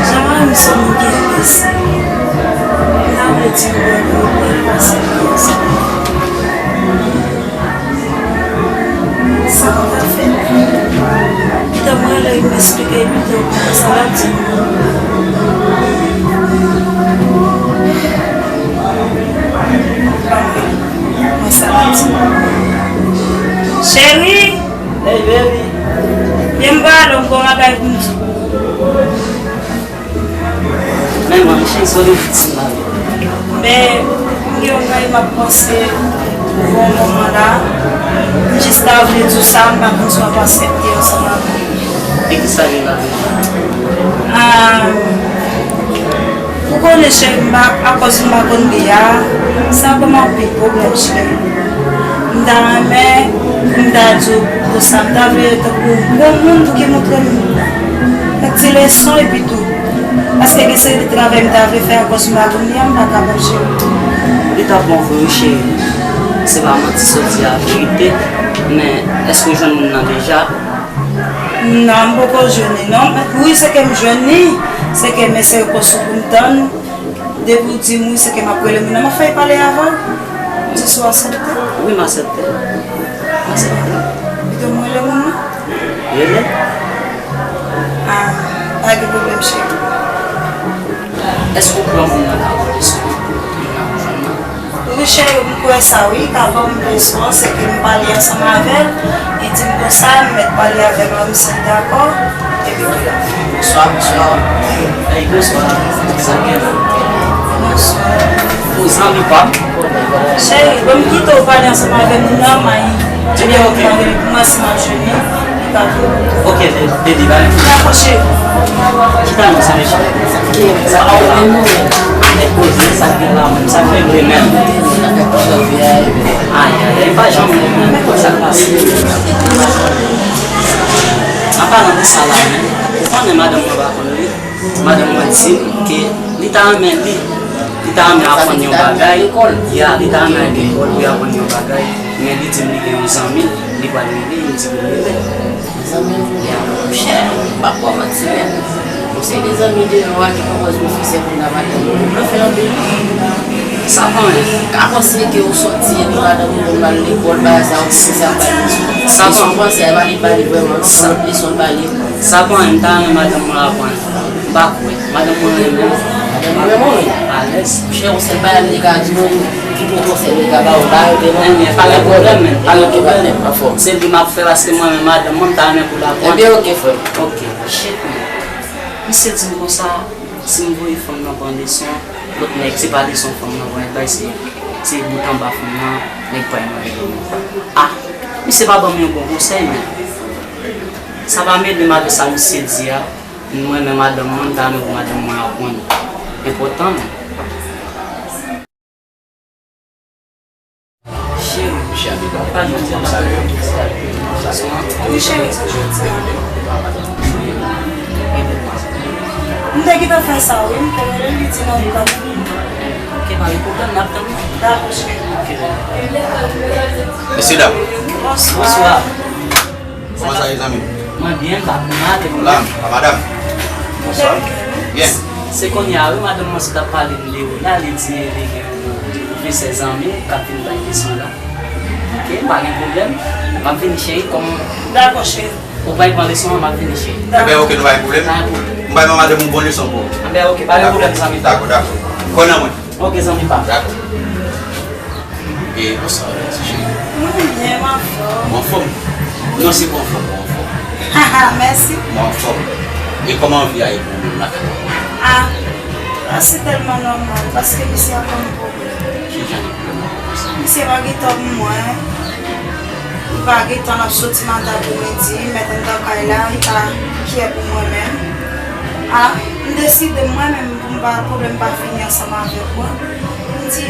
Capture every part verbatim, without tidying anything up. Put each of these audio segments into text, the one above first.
Jan mari m sanble gen blese, m ta vle di m wè pou l pase konsa. Sa m ta fè? Pita m rele l, m esplike l, pita m konn sa l ap di m. Mwen sa l ap di m. Cheri! Hey, baby! Byen m prale, m gon bagay pou m di w. Men mwen, cheri, sou li pitit la. Men, m gen yon bagay m ap panse pou yon moman la. M jis ta vle di w sa, m pa konn si w ap aksepte ansanm avè m. E kisa gen ladan l? Ah, ou konnen, cheri, m pa, akòz m pa konn li a, sa ban m anpil pwoblèm, cheri. M ta renmen pou m ta di w konsa, m ta vle tankou yon moun pou ki montre m kèk ti leson epi tou. Paske gen seri de travay m ta vle fè akòz m pa konn li a, m pa kapab, cheri. Li t ap bon vre wi, cheri. Se pa manti sa w di a, verite. Men, èske w jwenn moun nan deja? Non, m poko jwenn li, non. Wi, se ke m jwenn li, se ke m eseye konsa pou m tann. Depi w di m wi, se ke m ap rele moun nan, m ap fè l pale avè w. Di si w aksepte. Wi, m aksepte. M aksepte. Pito m rele moun nan? Rele. Ah, pa gen pwoblèm, cheri. Èske w kwè moun nan ka ba w leson an? Moun nan ou jwenn nan? Wi, cheri, m kwè sa, wi. Ka ban m leson an, se ke m pale ansanm avè l. Li di m konsa, m mèt pale avè l, m si l dakò. Epi tou la. Bonswa, bonswa. Hey, bonswa. Sa k gen la? Bonswa. Ou zanmi pa m? Cheri, ban m kite w pale ansanm avè moun nan, may. Ebyen, oke. Mwen, si m ap jwenn li, li pa vle. Oke, be-, baby, ba m. Dakò, cheri. Chita non, se mesye. Sa pa ou menm, non? Nèg koze, sa k gen la, menm? Sa k fè vre menm? Ay, ay, ay, pa janm wè menm, sa k pase? An palan de sa la menm, ou konnen madanm mwen pa konn li. Madanm mwen di m ke li ta renmen li, li ta renmen aprann yon bagay. Ya, li ta renmen al lekòl pou l aprann yon bagay. Men li di m li gen yon zanmi, li pral rele, li di pou l rele. Zanmi m, ya, monchè, m p ap ba w manti, men yon seri de zanmi de nou a ki pwopòze pwofesè pou n nan madanm nou, nou fè anpil. Sa pa anyen. Ka panse ke ou sòti epi madanm ou konn al lekòl, bagay sa, ou panse se ap ba l leson. Sa pa anyen. Leson fransè a, pa li ba li vrèman, non, sa, leson l ba li. Sa pa anyen, m ta renmen madanm mwen aprann. M pa kwè. Madanm mwen renmen m. Madanm mwen renmen w, wi. Alèz. Monchè, yon sèl bagay m te ka di w, ki pwofesè m te ka ba w, ba yo te non. Ebyen, pa gen pwoblèm, men. Pa gen pwoblèm. Anfòm. Se li m ap fè paske mwen renmen madanm mwen, m ta renmen pou l aprann. Ebyen, oke, frè m. Oke. Shit, men. Misye di m konsa, si m voye fanm nan pran leson, lòt nèg, se pa leson fanm nan pran, bay se, se bout anba fanm nan, nèg pa manje. Ah, misye pa ban m yon bon konsèy, men. Sa pa m ede m avè sa misye di a. Mwen, men madanm mwen, m ta renmen pou madanm mwen aprann. Enpòtan, men. Cheri, e pa jodi a m ap fè yon ti gason an? Wi, cheri, se jodi a. M te gentan fè sa, wi. M te rele l, li di non, li pa vini. Ok, pa gen pwoblèm, n ap tann ou. Dakò, cheri. Ok, bebe. Mesye dam. Bonswa. Bonswa. Kòman sa ye, zanmi m? Mwen byen, m pa konnen avèk ou. La, a madanm. Bonswa. Byen. Se kounye a, wi, madanm mwen sot ap pale m de ou la, li di li gen yon pwofesè zanmi l k ap vin bay leson la. Ok, pa gen pwoblèm. M ap vini, cheri, kòm... Dakò, cheri. Ou pral pran leson an, m ap vini, cheri. Dakò. Enben, ok, nou pa gen pwoblèm. Pa gen pwoblèm. M pral ban madanm yon bon leson pou ou. Enben, ok, pa gen pwoblèm, zanmi pa m. Dakò, dakò. Dakò. Kwè nan mwen. Dakò. E, bonswa, ti cheri. Mwen byen, m anfòm. Ou anfòm? Non, se pa anfòm, ou anfòm. Mèsi. Mwen anfòm. E kòman vi a ye pou ou menm lakay la? Ah, ah, se tèlman nòmal, paske misye ap ban m pwoblèm. Ki jan de pwoblèm w ap pase? Misye pa gen tan pou mwen. Li pa gen tan, l ap soti maten pou midi, mèt anndan kay la, li pa kyè pou mwen menm. Ah, m deside mwen menm pou m pa, pwoblèm pa fini ansanm avèk mwen. M di,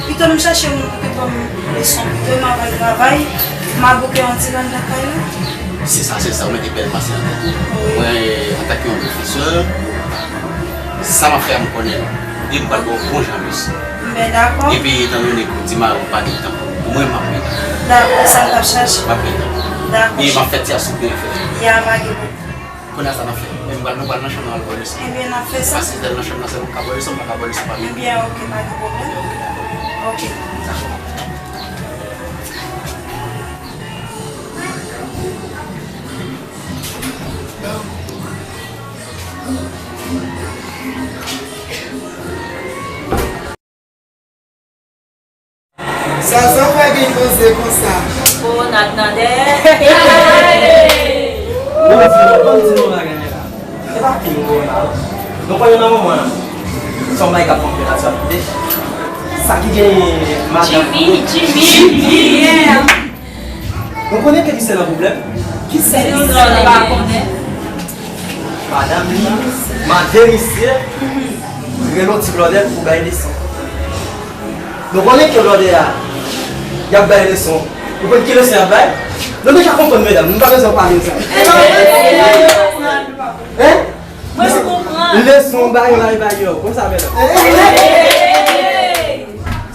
pito m chache moun pou ki ban m leson, pito m al travay, m al bouke yon ti ran anndan kay la. Se sa, se sa, ou mete bèl panse nan tèt ou. Wi. Mwen, antanke yon pwofesè, sa m ap fè a, m konnen l. E m pral ba w bon jan leson. M byen dakò. Epi, etandone ke w di mari w pa gen tan pou mwen, m ap gen tan. Dakò, sa m t ap chache. M ap gen tan. Dakò. E m ap fè ti asou byen fè. Ya, pa gen pwoblèm. Kounye a sa n ap fè. Men m pral, nou pral nan chanm nan al bò leson. Ebyen, n ap fè sa. Paske lè l nan chanm nan, se mwen k ap bò leson, m pa ka bò leson pa m. Ebyen, oke, pa gen pwoblèm. Oke. Dakò. Sa, sa w fè gen koze konsa? Kowona t nan dèyè. Ban m di nou, ban m di nou yon bagay, mesye. Se pa pil kowona, non. Nou konnen nan moman an, se yon bagay k ap fè yon pil aktyalite. Sa ki gen madanm Jimmy, Jimmy, Jimmy, yeah. Nou konnen ke ki se nan pwoblèm. Ki se ki se nan pwoblèm? Madanm li mande misye rele yon ti blòdè pou bay leson. Nou konnen ke blòdè a, y ap bay leson. Nou konn ki leson y ap bay? Nou deja konprann, medam, nou pa bezwen pale de sa. Hein? Mwen konprann. Leson bay la, bay yo. Konsa, medam.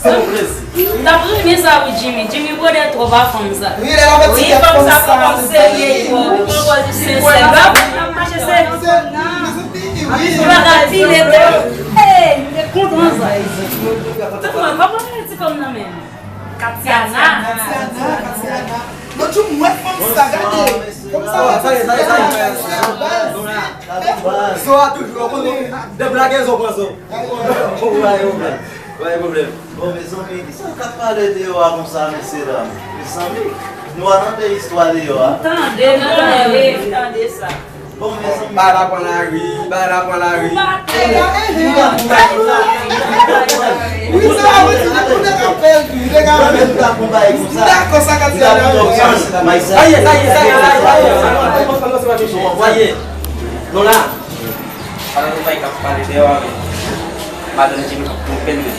Se yon plezi. M t ap renmen sa wi, Jimmy. Jimmy bwodè twòp a fanm sa. Wi, fanm sa, fanm serye, li pran pòz li sensè. L ap mache serye. Li pa ka pile tèt. Hey, m te kontan sa. Tout mwen, kòman l ti fanm nan menm? Katiana. Katiana, Katiana. Non, di m wè fanm sa, gade. Fanm sa, sa ye, sa ye, sa ye. Zo a toujou, w konnen, de blagè zo pran zo. Ou pa gen pwoblèm. Ou pa gen pwoblèm. Bon, mezanmi, kisa k ap pale deyò a konsa, mesye dam? Mezanmi, nou al tande istwa deyò a. Tande, tande, tande sa. Bon, mezanmi. Bagay la pran lari, bagay la pran lari. Wi, se la, wi, se la, wi, nèg apèl, wi, nèg apèl. Dakò, sa ka di a la. Sa ye, sa ye, sa ye, sa ye, sa ye. Sa ye. Nou la. Pandan nou bay k ap pale deyò a, men madanm Jimmy k ap twonpe l menm.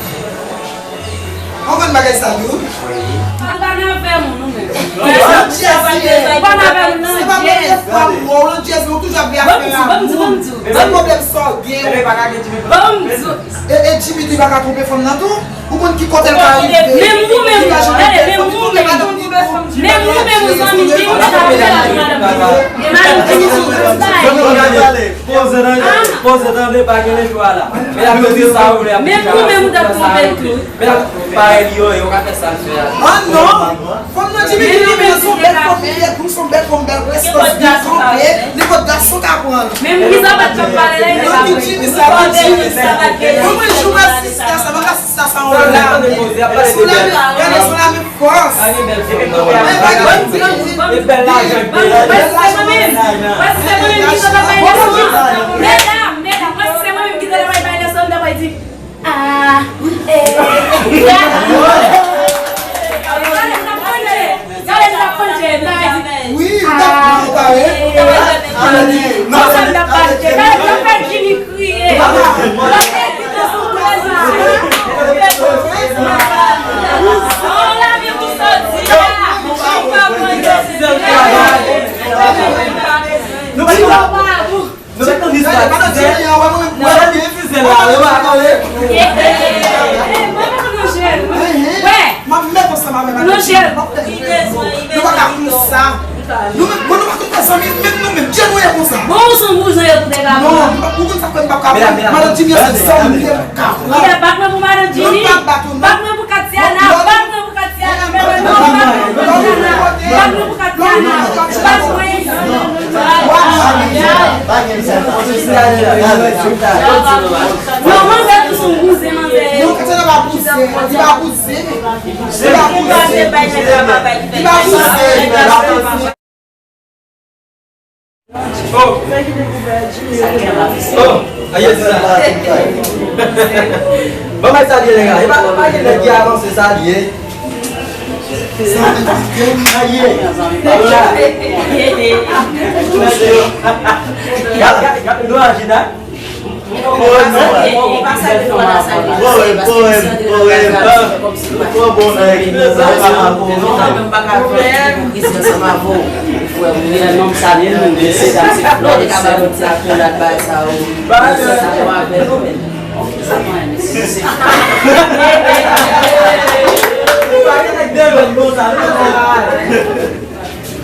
Ou konn bagay sa tou? Wi. Ou pa nan afè moun ou menm. Ou pa nan afè moun nan, Jess. Se pa premye fwa m wè w nan Jess, ou toujou ap gen afè lamour. Se pwoblèm sa w gen. Ban m di w. E, e Jimmy tou pa ka twonpe fanm nan tou? Ou konn ki kote l ka rive? Menm ou menm, gade, menm ou menm. Menm ou menm, ou zanmi Jimmy, ou ta fè avèk madanm Jimmy. E madanm Jimmy sou tout bagay. Poze tande, poze tande, pa gen lechwa la. Medam yo di sa yo vle, y ap di sa yo. Menm ou menm, ou t ap twonpe l tou. Medam, parèy li yo ye, yo ka fè sa l fè a. Ah non! Fanm nan Jimmy, Jimmy, Jimmy, se yon bèl fanm, li bèl, se yon bèl fanm, bèl prestans, byen kanpe, nenpòt gason ka pran l. Menm Giza pa t ap pale la, li pa pale. Jimmy, sa pa Jimmy, sa. Mwen, mwen, jou mwen asiste a sa, mwen ka asiste a sa, on la. Sou la, gade, sou la, men fòs. Ban m di, ban m di, ban m di. Ban m di, se mwen menm. Ban m di, se mwen menm ki sot ap bay leson an. Medam, medam, ban m di, se mwen menm ki sot ap bay leson, m ta pral di, ah, eh. Gade, m t ap panje. Gade, m t ap panje. M ta pral di, wi, m t ap pale. Konsa m t ap pale. Gade, m t ap fè Jimmy kriye. M ap met ansanm avè madanm Jimmy an. Nou pa ka konsa. Nou menm, bon, nou pa konn fè zanmi, menm nou menm, jan nou ye konsa. Bon, ou se yon bouzen yo tou de ka pran. Non, ou konn sa k fè m p ap ka pran. Madanm Jimmy an se zanmi m, m p ap ka pran. Li te bat mwen pou madanm Jimmy. Bat mwen pou Katiana, bat mwen pou Katiana, bat mwen pou Katiana, bat mwen pou Katiana, bat mwen. Non, manzè tou se yon bouzen, manzè. Non, Katiana pa bouzen, li pa bouzen. Li pa bouzen. Li pa bouzen. Oh! Oh! Aye di sa. Ban m salye nèg la. E pa, pa gen nèg ki avanse salye. Aye. Ala. Gade, gade, gade, nou aji la. Poèm, non. Poèm, poèm, poèm. Ou twò bon nan ekip sa. Poèm. Frè m, li nan nonm sa, li nan nonm se dam, se flò de kabalot sa, akolad bagay sa yo. Sa yo avè nou menm.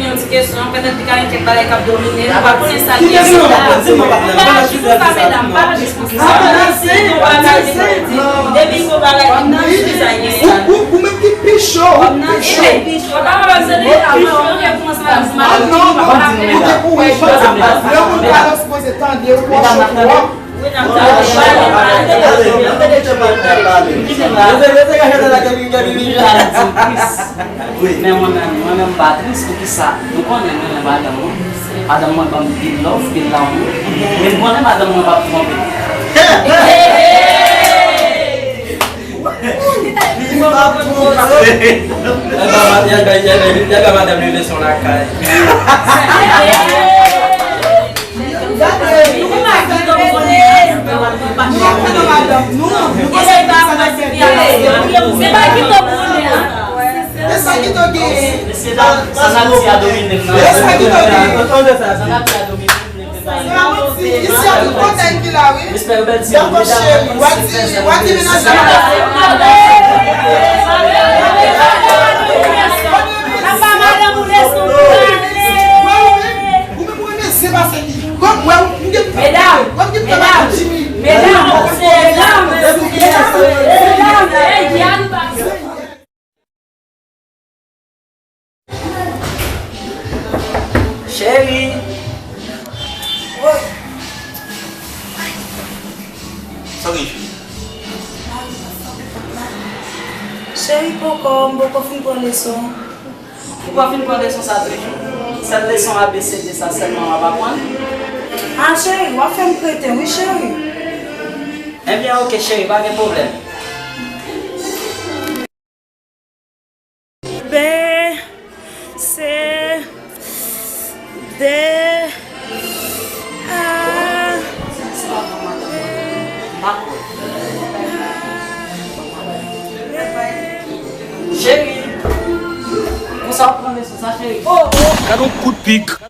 vini yon ti kesyon, petèt li ka gen kèk bagay k ap domine l, ou pa konnen sa ki gen sou la. M pa la jis pou sa, medam, m pa la jis pou sa. Depi gon bagay ki nan sou sa, gen sa. Ou menm ki pi cho, ou pi cho. Ou pa wè se deja mwen, ou gen kòmanse a di m ap di, m ap di, m ap di. Lè moun pa la sipoze tande, ou pran cho twòp. Men mwen menm, mwen menm m pa tris, poukisa? Nou konnen mwen renmen madanm mwen. Madanm mwen ban m pil love, pil lanmou. Men m konnen madanm mwen p ap twonpe m. Li p ap twonpe m. Y al ba madanm li leson lakay. Se pa kito pou konnen an. Mesye dam, sa n ap di a domine m nan. Sa n ap di a domine m nan. Isi a tout kontèy ki la, wi. Dakò, cheri. W a di, w a di mennaj la. Ou menm ou renmen zen pase li. Wè, wè, ou gen medam, medam, medam, medam, medam, medam, medam, hey, Diane. Cheri. Wi. Sa gen, cheri? Cheri, poko, m poko fin pran leson. Ou pa fin pran leson sa toujou? Sèl leson A B C D sa sèlman w ap aprann? Ah, cheri, w ap fè m kreten, wi, cheri. Ebyen, oke, cheri, pa gen pwoblèm. B, C, D, A. Cheri, konsa w ap pran leson sa, cheri? Oh, oh. Gad yon kout pik.